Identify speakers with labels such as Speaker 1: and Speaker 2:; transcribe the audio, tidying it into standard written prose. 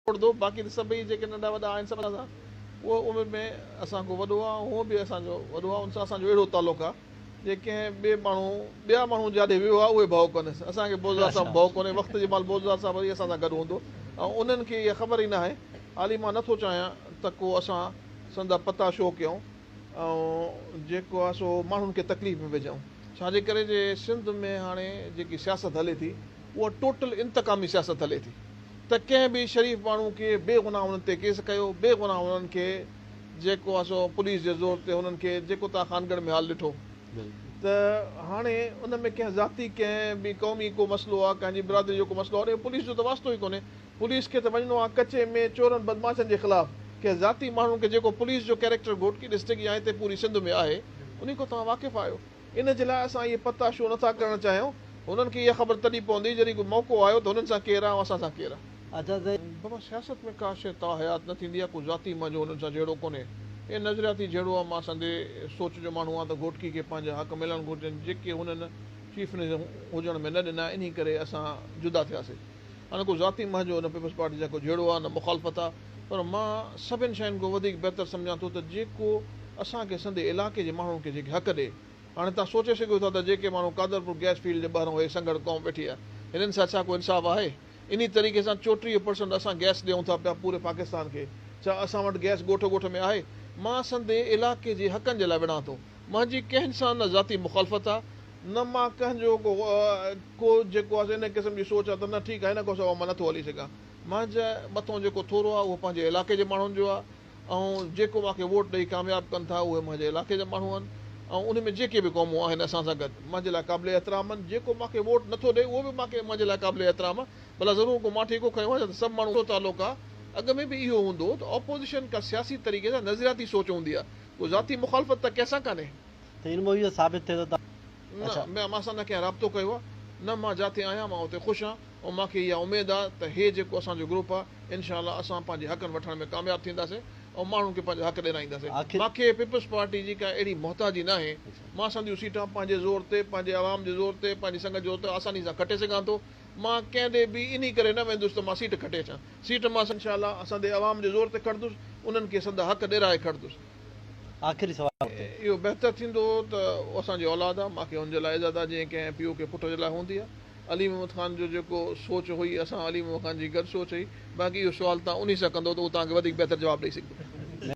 Speaker 1: ڇوڙ باقي ته سڀئي جيڪي ننڍا وڏا آهن سڀ اسان سان اهو عمر ۾ اسان کان وڏو آهي هونء به اسان جو وڏو آهي ان سان اسان جو اهڙو تعلق آهي جي ڪنهن ٻئي ماڻهو ٻيا ماڻهو جاڏي ويو آهي اهي ڀؤ ڪونهيس اسان کي بوزدار صاحب ڀؤ ڪونهي وقت جي مهل بوزدار صاحب وري اسان سان گڏ هوندو ۽ انهن کي اها خبر ئي ناهي حالي مان نٿو چاهيان ته ڪو اسان سندا پتا شو ڪيون ۽ جيڪو آهي سو ماڻهن کي تڪليف ۾ وجهون ڇاجي ڪري جي سنڌ ۾ هاڻي جيڪي سياست هلي ٿي اها ٽوٽل انتقامي سياست هلي ٿي. ته ڪنهن به شريف ماڻهو کي بي گناهه انهن تي ڪيس ڪيو، بي گناهه انهن کي جيڪو آهي سو پوليس جي زور تي انهن کي جيڪو توهان خانڳڙهه ۾ حال ڏٺو ته هاڻي ان ۾ ڪنهن ذاتي ڪنهن به قومي ڪو مسئلو آهي ڪنهن جي برادري جو ڪو مسئلو آهي ان ۾ پوليس جو ته واسطو ئي ڪونهي پوليس کي ته وڃڻو آهي ڪچي ۾ چورن بدمعاشن جي خلاف ڪنهن ذاتي ماڻهن کي جيڪو پوليس جو ڪيريڪٽر گهوٽڪي ڊسٽرڪٽ يا هتي پوري سنڌ ۾ آهي انهي کان توهان واقف آهيو. ان جي لاء اسان اهي پتا شو نٿا ڪرڻ چاهيون. هنن کي اها خبر تڏهن پوندي جڏهن ڪو موقعو آيو ته هنن سان ڪير آهي ۽ اسان سان ڪير آهي.
Speaker 2: اچا سائين.
Speaker 1: بابا سياست ۾ ڪا شيء تا حيات نه ٿيندي آهي، ڪو ذاتي منهنجو هنن سان جهيڙو ڪونهي. اهي نظرياتي جهيڙو آهي، مان سندي سوچ جو ماڻهو آهيان ته گهوٽڪي کي پنهنجا حق ملڻ گهرجن جيڪي هنن چيف منسٽر هجڻ ۾ نه ڏنا انهي ڪري اسان جدا ٿياسي. هاڻي ڪو ذاتي منهنجو نه پيپلز پارٽي سان ڪو جهيڙو آهي نه مخالفت آهي پر مان سڀن شين کان وڌيڪ بهتر سمجهان ٿو ته جيڪو اسان کي سندي علائقي جي ماڻهن کي جيڪي حق ڏي. هاڻي توهان سوچي سگهو ٿا ته جيڪي ماڻهو قادرپور گئس فيلڊ جي ٻاهران اهي سنگهڙ قوم ويٺي آهي هنن سان ڇا ڪو انصاف آهي؟ انهي طريقي سان 34 پرسنٽ اسان گئس ڏيون ٿا پيا پوري پاڪستان کي ڇا اسان وٽ گئس ڳوٺ ڳوٺ ۾ آهي؟ مان سندي علائقي جي حقن جي لاء وڙهان ٿو. منهنجي ڪنهن سان نه ذاتي مخالفت آهي نه مان ڪنهن جو ڪو ڪو جيڪو آهي سو ان قسم جي سوچ آهي ته نه ٺيڪ آهي هن کان سواء مان نٿو هلي سگهان. منهنجي مٿون جيڪو ٿورو آهي اهو پنهنجي علائقي جي ماڻهن جو آهي ۽ جيڪو مان کي ووٽ ڏئي ڪامياب ڪن ٿا اهي منهنجي علائقي جا ماڻهو آهن ۽ ان ۾ جيڪي به قومون آهن اسان سان گڏ منهنجي لاء قابل احترام آهن جيڪو مان کي ووٽ نٿو ڏئي اهو به مان کي منهنجي لاء قابل احترام آهي ڀلا ضرور ڪو مان ٺيڪو کنيو آهي ڇا ته سڀ ماڻهو تعلق آهي اڳ ۾ به اهو هوندو هو ته اپوزيشن ڪا سياسي طريقي سان نظرياتي سوچ هوندي آهي ڪو ذاتي مخالفت ته ڪنهن سان ڪانهي.
Speaker 2: ته ان مان اهو ثابت ٿئي ٿو ته.
Speaker 1: نه مان سان نه ڪنهن رابطو ڪيو آهي نه مان جاتي آهيان مان اتي خوش آهيان ۽ مان کي اها اميد آهي ته هي جيڪو اسان جو گروپ آهي انشاء الله اسان پنهنجي حقن وٺڻ ۾ ڪامياب ٿينداسين ۽ ماڻهن کي پنهنجا حق ڏيرائينداسين. مان کي پيپلز پارٽي جي ڪا اهڙي محتاجي ناهي مان سنديون سيٽان پنهنجي زور تي پنهنجي عوام جي زور تي پنهنجي سنگت جي زور تي آساني سان کٽي سگهان ٿو مان ڪنهن ڏي به انهي ڪري نه ويندس ته مان سيٽ کٽي اچان سيٽ مان انشاء الله اسان the عوام جي زور تي کٽندس انهن کي سندا حق ڏيرائي کٽندس.
Speaker 2: آخري سوال تي.
Speaker 1: اهو بهتر ٿيندو ته اسان جي اولاد آ، مان کي ان جي لاء عزت آ جيئن ڪنهن پيء کي پٽ جي لاء هوندي آ. علي محمد خان جو جيڪو سوچ هئي اسان علي محمد خان جي گڏ سوچ هئي. باقي اهو سوال توهان انهي سان ڪندو ته اهو توهان کي وڌيڪ بهتر جواب ڏئي سگهندو.